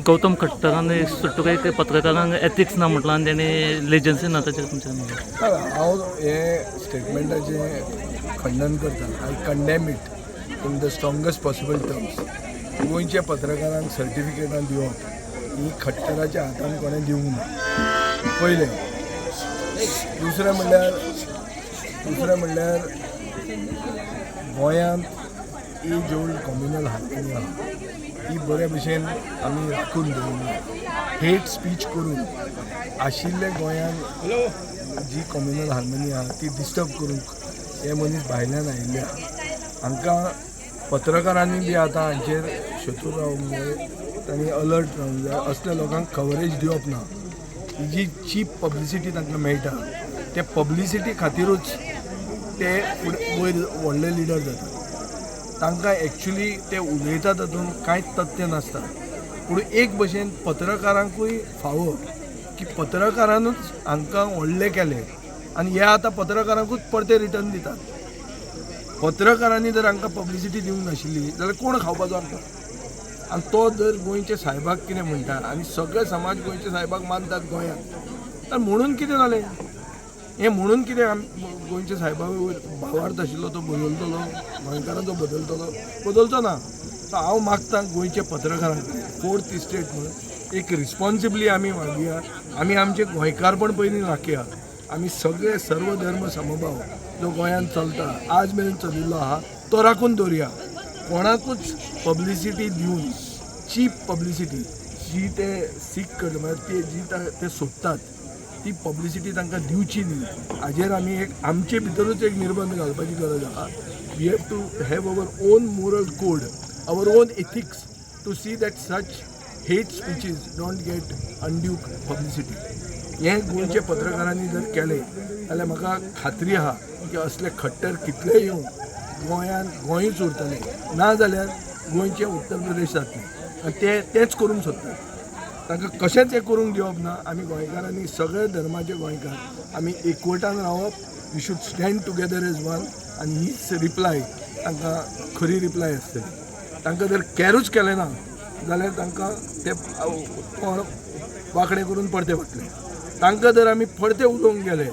गौतम खट्टरान सुट्टो एक पत्रकारांक एथिक्स ना म्हटलां आनी तेणी लेजन्सी ना ताचेर तुमचें म्हणणें? हांव हे स्टेटमेंटाचें खंडन करता. I condemn it in the strongest possible terms. गोंयच्या पत्रकारांक सर्टिफिकेटां दिवप ही खट्टराच्या हातान कोणें दिवंक ना, पयलें. दुसरें म्हणल्यार गोंयांत एज ओल्ड कॉम्युनल हार्मनी आहा, ती बरे भशेन आमी राखून दवरूंक जाय. हेट स्पीच करून आशिल्ले गोंयांत जी कॉम्युनल हार्मनी आहा ती डिस्टर्ब करूंक हे मनीस भायल्यान आयिल्ले आहा. हांकां पत्रकारांनी बी आतां हांचेर शत्रू रावंक जाय, तांणी अलर्ट रावंक जाय. असल्या लोकांक कवरेज दिवप ना. ही जी चीप पब्लिसिटी तांकां मेळटा, ते पब्लिसिटी खातिरूच ते फुडें वयर व्हडले लिडर जातात. तांकां एक्चुली ते उलयता तातूंत कांयच तथ्य नासता. पूण एक भशेन पत्रकारांकूय फावो की पत्रकारानूच हांकां व्हडले केले आनी हे आतां पत्रकारांकूच परते रिटर्न दितात. पत्रकारांनी जर हांकां पब्लिसिटी दिवंक नाशिल्ली जाल्यार कोण खावपाचो हांकां? आनी तो जर गोंयच्या सायबाक कितें म्हणटा आनी सगळे समाज गोंयच्या सायबाक मानतात गोंयांत, तर म्हणून कितें जालें हें? म्हणून कितें गोंयच्या सायबा वयर भावार्थ आशिल्लो तो बदलतलो? गोंयकारांचो बदलतलो? बदलचो ना. सो हांव मागता गोंयच्या पत्रकारांक कडेन, फोर्थ इस्टेट म्हणून एक रिस्पॉन्सिबली आमी वागया. आमी आमचें गोंयकारपण पयलीं राखया. आमी सगळे सर्व धर्म समभाव जो गोंयांत चलता, आज मेरेन चलिल्लो आहा, तो राखून दवरुया. कोणाकूच पब्लिसिटी दिवन, चीप पब्लिसिटी जी ते सीक करता, म्हळ्यार ते जी ते सोदतात, ती पब्लिसिटी तांकां दिवची न्ही. हाजेर आमी एक आमचे भितरूच एक निर्बंध घालपाची गरज आहा. We have to have our own moral code, our own ethics, to see that such hate speeches don't get undue publicity. हें गोंयच्या पत्रकारांनी जर केलें जाल्यार म्हाका खात्री आहा की असले खट्टर कितलेय येवं, गोंयांत गोंयूच उरतलें. ना जाल्यार गोंयचें उत्तर प्रदेश जातलें आनी ते तेंच करूंक सोदतात. तांकां कशेंच हें करूंक दिवप ना. आमी गोंयकारांनी, सगळे धर्माचे गोंयकार, आमी एकवटान रावप. We should stand together as one. आनी हीच रिप्लाय तांकां खरी रिप्लाय आसतली. तांकां जर कॅरूच केलें ना जाल्यार तांकां ते कोण वांकडें करून परते वतले. तांकां जर आमी परते उलोवंक गेले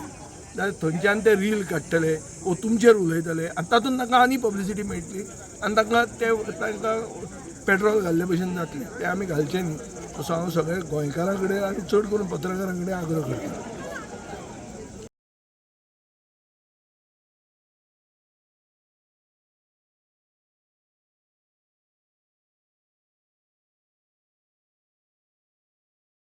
जाल्यार थंयच्यान ते रील काडटले वो तुमचेर उलयतले आनी तातूंत तांकां आनी पब्लिसिटी मेळटली आनी तांकां ते तांकां पेट्रोल घाल्ले भशेन जातलें. तें आमी घालचें न्ही असो हांव सगळे गोंयकारां कडेन आनी चड करून पत्रकारां कडेन आग्रो करता.